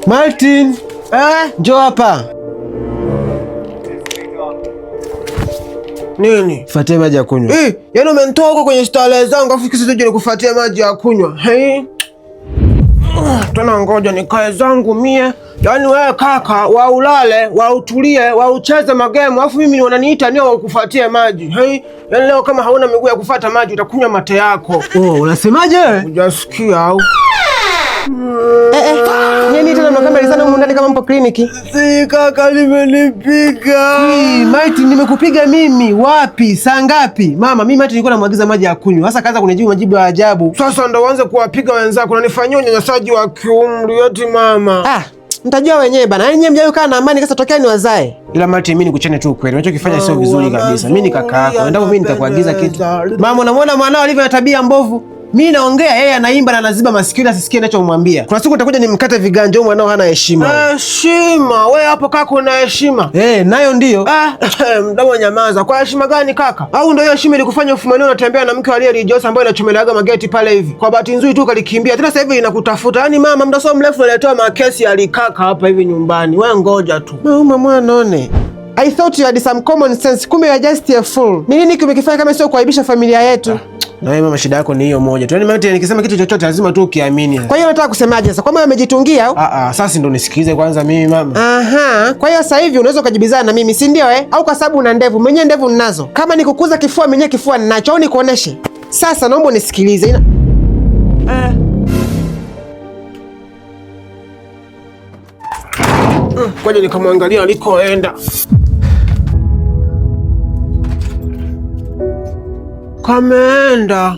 Martin, Eh? njoo hapa. Nini? Fuatie maji ya kunywa. Eh, yaani umenitoa huko kwenye starehe zangu afu kisa tuje nikufuatie maji ya kunywa. Hey. Tena ngoja nikae zangu mie. Yaani wewe kaka, waulale, wautulie, waucheze magemu, afu mimi wananiita nio wakufuatie maji. Hey. Yaani leo kama hauna miguu ya kufuata maji utakunywa mate yako. Oh, unasemaje wewe? Hujasikia au? Eh, eh. Nini tena mnakaa humu ndani kama mpo kliniki? Si kaka, limenipiga. Martin, nimekupiga mimi wapi? Saa ngapi? Mama, mimi Martin nilikuwa namwagiza maji ya kunywa. Sasa kaanza kunijibu majibu ya ajabu. Sasa ndo uanze kuwapiga wenzako, unanifanyia unyanyasaji wa kiumri eti mama. Ah, mtajua wenyewe bana. Yaani nyinyi mjawahi kukaa na amani kasa tokea ni wazae. Ila Martin, mimi nikuchane tu ukweli. Unachokifanya sio vizuri kabisa. Mimi ni kaka yako. Endapo mimi nitakuagiza kitu. Mama, unamwona mwanao alivyo na tabia mbovu. Mimi naongea, yeye anaimba na anaziba masikio ili asisikie ninachomwambia. Kuna siku nitakuja nimkate viganja, huyu mwanao hana heshima. Heshima, wewe hapo kaka una heshima. Eh, nayo ndio. Ah, mdomo nyamaza. Kwa heshima gani kaka? Au ndio hiyo heshima ilikufanya ufumanie unatembea na mke aliye Josa ambaye anachomeleaga mageti pale hivi. Kwa bahati nzuri tu kalikimbia. Tena sasa hivi inakutafuta. Yaani mama, muda sio mrefu naletewa makesi ya likaka hapa hivi nyumbani. Wewe ngoja tu. Mauma mwanone. I thought you had some common sense. Kumbe you are just a fool. Ni nini kimekifanya kama sio kuaibisha familia yetu? Na wewe mama, shida yako ni hiyo moja tu. Yaani mama, nikisema kitu chochote lazima tu ukiamini. Kwa hiyo unataka kusemaje sasa? Kwamba amejitungia au? Ah ah, sasa ndo nisikilize kwanza mimi mama. Aha, kwa hiyo sasa hivi unaweza ukajibizana na mimi, si ndio eh? Au kwa sababu una ndevu, mwenyewe ndevu ninazo. Kama nikukuza kifua, mwenyewe kifua ninacho, au nikuoneshe? Sasa naomba unisikilize. Ngoja nikamwangalia alikoenda. Kameenda.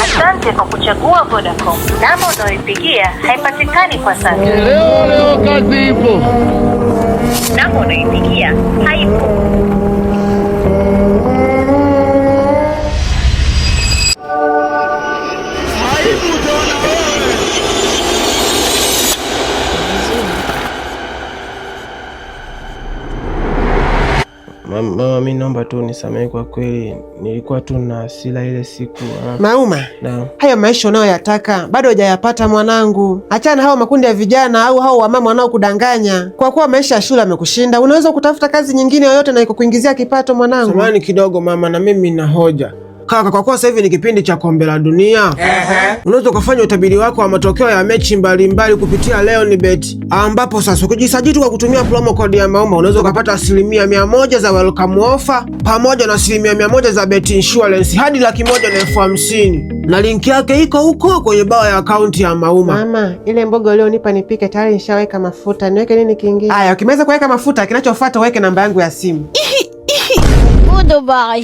Asante kwa kuchagua Vodacom. Namba unayoipigia haipatikani kwa sasa. Leo leo kazi ipo. Namba unayoipigia haipo. Aibu utaona wewe. Mama, mimi naomba tu nisamehe kwa kweli, nilikuwa tu na hasira ile siku. Alafu Mauma, na hayo maisha unayoyataka bado hujayapata mwanangu. Achana hao makundi ya vijana au hao wamama wanaokudanganya. Kwa kuwa maisha ya shule amekushinda, unaweza kutafuta kazi nyingine yoyote na ikukuingizia kipato mwanangu. Samahani kidogo mama, na mimi nina hoja kaka. Kwa kuwa sasa hivi ni kipindi cha kombe la dunia, unaweza ukafanya utabiri wako wa matokeo ya mechi mbalimbali kupitia Leonibet, ambapo sasa ukijisajili kwa kutumia promo code ya Mauma unaweza ukapata 100% za welcome offer pamoja na 100% za bet insurance hadi 150,000 na linki yake iko huko kwenye bao ya akaunti ya Mauma. Mama, ile mboga ulionipa nipike tayari nishaweka mafuta. Niweke nini kingine? Aya, ukimaliza kuweka mafuta, kinachofuata uweke namba yangu ya simu. Goodbye.